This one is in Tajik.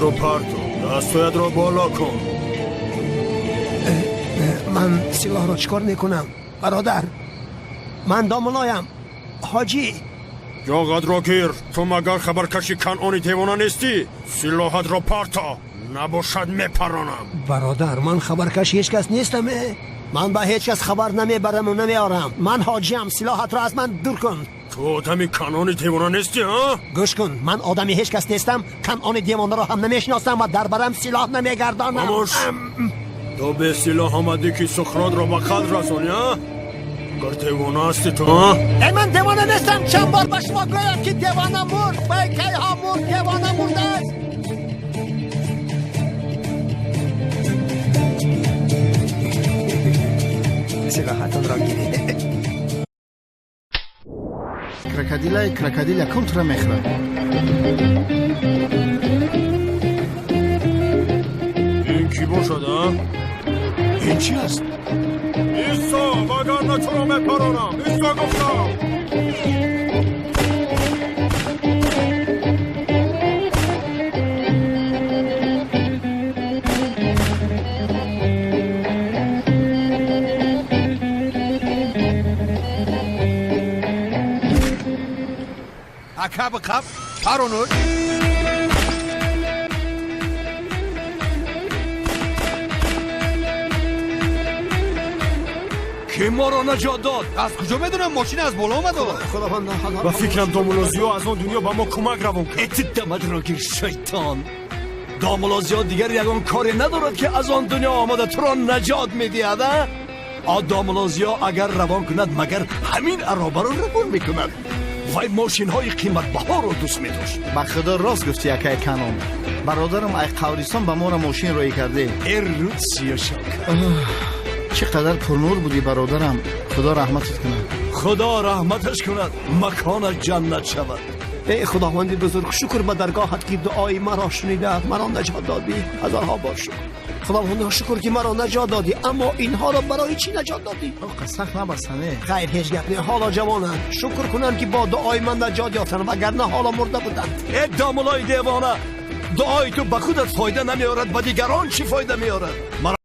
Силоҳатро парто, дастҳоятро боло кун. Ман силоҳро чӣ кор мекунам, бародар? Ман домулоям, ҳоҷӣ. Ҷоғатро гир. Ту магар хабаркаши Канъони девона нестӣ? Силоҳатро парто, набошад, мепаронам. Бародар, ман хабаркаш ҳеҷ кас нестам. Ман ба ҳеҷ кас хабар намебараму намеорам. Ман ҳоҷиам, силоҳатро аз ман дур кун. Ту одами Канъони девона нестӣ, а? Гӯш кун, ман одами ҳеҷ кас нестам, Канъони девонаро ҳам намешиносам ва дар барам силоҳ намегардонам. Хомӯш! Ту бесилоҳ омадӣ, ки Сухродро ба қатл расонӣ, а? Агар девона ҳастӣ ту, а? Эй, ман девона нестам. Чанд бор ба шумо гӯям, ки девона мурд? Вай кайҳо мурд? Девона мурдааст. Силоҳатонро гиред. Крокодилай, крокодил якум тура мехӯрад. Ин кӣ бошад, а? Ин чӣ аст? Исто, вагарна туро мепаронам. Исто гуфтам. Ака, биқаб, паронуш. Кӣ моро наҷот дод? Аз куҷо медонам, мошина аз боло омаду. Худованда. Ба фикрам, домулозиё аз он дунё ба мо кӯмак равон кард. Эти дамадро гир, шайтон! Домулозиё дигар ягон коре надорад, ки аз он дунё омада туро наҷот медиҳад, а? А домулозиё агар равон кунад, магар ҳамин аробаро равон мекунад? Вай мошинҳои қиматбаҳоро дӯст медошт. Ба худо, рост гуфти, акай Канон. Бародарам ай қабристон ба моро мошин роӣ карде. Эрутсиё шок. Чӣ қадар пурнур будӣ, бародарам. Худо раҳматат кунад. Худо раҳматаш кунад, маконаш ҷаннат шавад. Эй худованди бузург, шукр ба даргоҳат, ки дуои маро шунида, маро наҷот додӣ. Ҳазорҳо бор шукр. Худовандо, шукр, ки маро наҷот додӣ. Аммо инҳоро барои чӣ наҷот додӣ? Оқа, сахт набастане. Хайр, ҳеҷ гап не, ҳоло ҷавонанд. Шукр кунанд, ки бо дуои ман наҷот ёфтанд, вагарна ҳоло мурда буданд. Э, домулои девона, дуои ту ба худат фоида намеорад, ба дигарон чӣ фоида меорад?